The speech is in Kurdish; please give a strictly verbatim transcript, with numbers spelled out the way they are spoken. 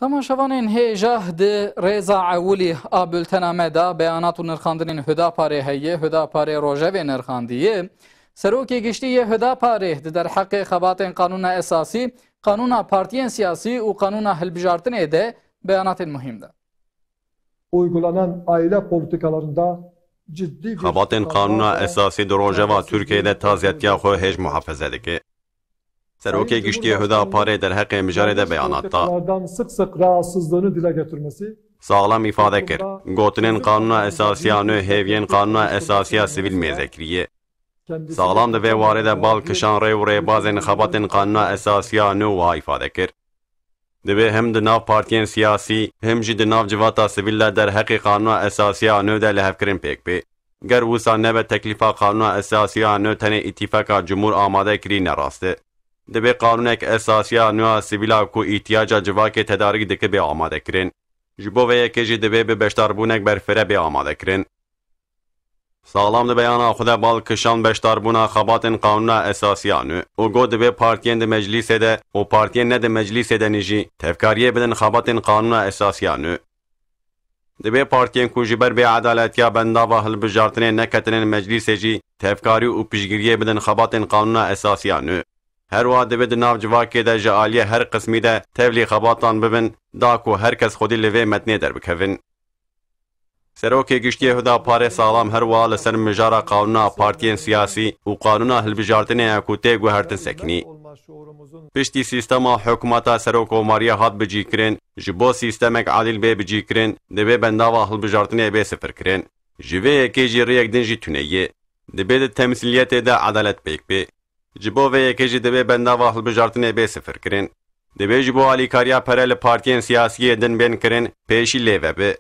Temaşevanên hêja, di rêza ewilî a bultena me de beyanat û nirxandinên Hudaparê heye. Hudaparê rojevê nirxandiye. Serokê giştî yê Hudaparê di derheqê xebatên qanûna esasî, qanûna partiyên siyasî û qanûna hilbijartinê de beyanatên muhîm da. Uygulanan aile politikalarında ciddi bir Xebatên qanûna esasî di rojeva Tirkiyê de ta ziyatiya xwe hêj muhafaze dike. Serokê giştî yê Hudaparê derheqê mijarê de beyanat da. Sık sık rahatsızlığını dile getirmesi Saxlem îfade kir, gotinên qanûna esasiya nû hêviyên qanûna esasiya sivîl mêze kiriye. Saxlem di vê warê de bal kişan rê û rêbazên xebatên qanûna esasiya nû wiha îfade kir. Divê him di nav partiyên siyasî, him jî di nav civata sivîl de derheqê qanûna esasiya nû de lihevkirin pêk bê. Ger wisa nebe, teklîfa qanûna esasiya nû tenê îtîfaka cumhur amade kirî ne rast e. Divê qanûnek esasiya nû a sivîla ku îhtiyaca civakê tedarîk dike bê amade kirin. Ji bo vê yekê jî divê bi beşdarbûnek berfireh bê amade kirin. Saxlem di beyana xwe de bal kişand beşdarbûna xebatên qanûna esasiya nû û got divê partiyên di meclîsê de û partiyên ne di meclîsê de nî jî tevkariyê bidin xebatên qanûna esasiya nû. Divê partiyên ku ji ber bêedaletiya bendava hilbijartinê neketinin meclîsê jî tevkarî û piştgiriyê bidin xebatên qanûna esasiya nû. Her wiha divê di nav civakê de ji aliyê her qismî de tevlî xebatan bibin, da ku her kes xwedî li vê metnê derbikevin. Serokê giştî yê Hudaparê Saxlem her wiha li ser mijara qanûna partiyên siyasî û qanûna hilbijartinê ye ku tê guhertin sekinî. Piştî sîstema hikûmeta serokkomariya hat bicîkirin, ji bo sîstemek adîl bê bicîkirin, divê bendava hilbijartinê bê sifirkirin. Ji vê yekê jî rêyek din jî tune ye. Divê di temsîliyetê de edalet pêk bê. Ji bo vê yekê jî divê bendava hilbijartinê bê sifirkirin. Divê ji bo alîkariya pere li partiyên siyasî yê din bên kirin, pêşî lê vebe.